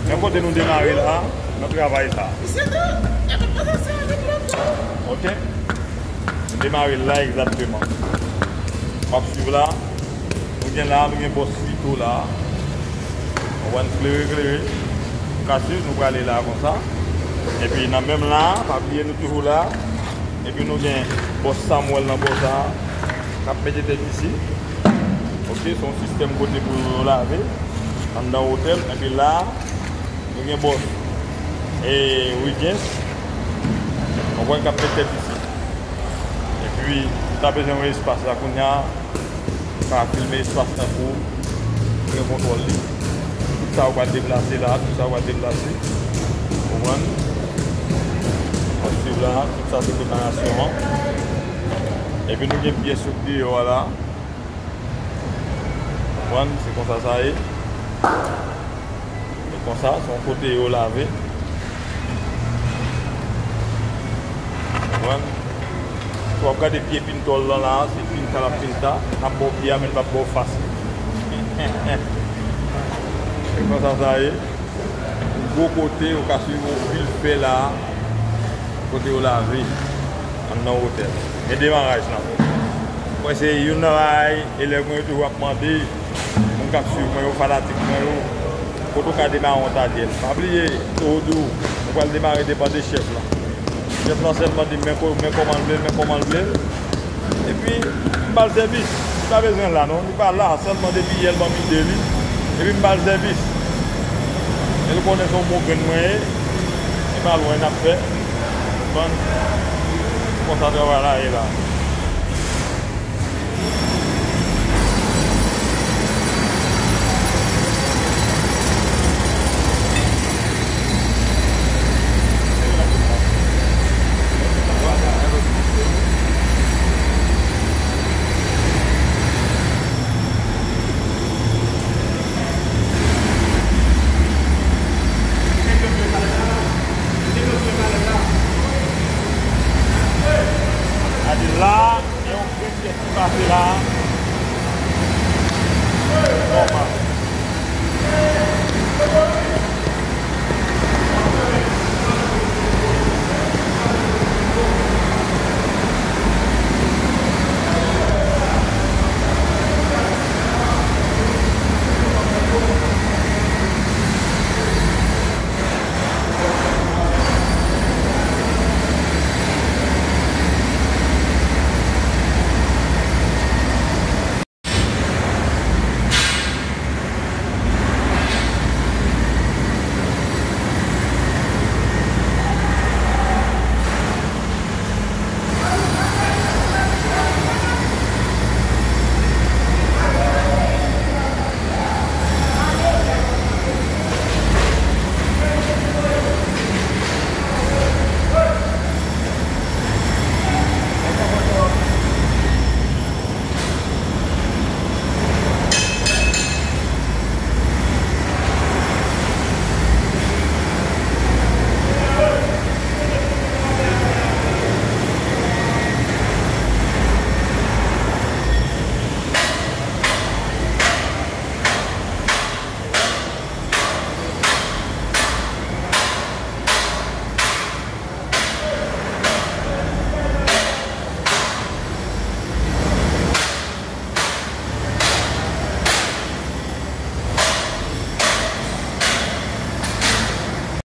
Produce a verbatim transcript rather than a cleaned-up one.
Men kote nou demare la, nan travay sa. Ok? Nou demare la egzakteman. W ap swiv la. Nou gen la, nou gen bòs Vito la. Ou konprann, klere, klere. Ou ka swiv, nou prale la konsa. Epi nan menm la, pa bliye nou toujou la. Epi nou gen bòs Samuel nan bò sa, k ap mete tèt isi. Ok, se yon sistèm kote pou yo lave anndan otèl. Epi la, nou gen bòs e Wilgens, ou konprann, k ap mete tèt isi. Epi, ou ta bezwen yon espas la kounye a, ou ka filme espas la pou ou, ou gen kontwòl li. Tout sa ou pral deplase la, tout sa ou pral deplase. Ou konprann? W ap swiv la, tout sa se preparasyon an. Epi nou gen pyès yo deyò a la. Ou konprann? Se konsa sa ye. E konsa, se yon kote yo lave. Konprann? Si w ap gade pye pintòl lan la, se pinta l ap pinta. L ap ba w pye a, men l p ap ba w fas li. Se konsa sa ye. Yon gwo kote, ou ka swiv yon pil fè la. Kote yo lave. Anndan otèl. Men demaraj lan. Mwen se youn nan bagay, elèv mwen yo toujou ap mande, moun k ap swiv mwen yo, fanatik mwen yo, kote w ka demare yon tadyèl. Pa bliye, toujou di w, ou pral demare depann de chèf lan. Chèf lan sèlman di m men ko-, men kòman l vle l, men kòman l vle l. Epi, m ba l sèvis. Li pa bezwen la non, li pa la, sèlman depi yè l ban m ide li. Epi m ba l sèvis. E l konnen se yon bon grenn mwen ye. E pa lwen n ap fè. Konprann? Konsa travay la ye la. Gade la, gen yon grenn pyès ki pase la. Nòmal.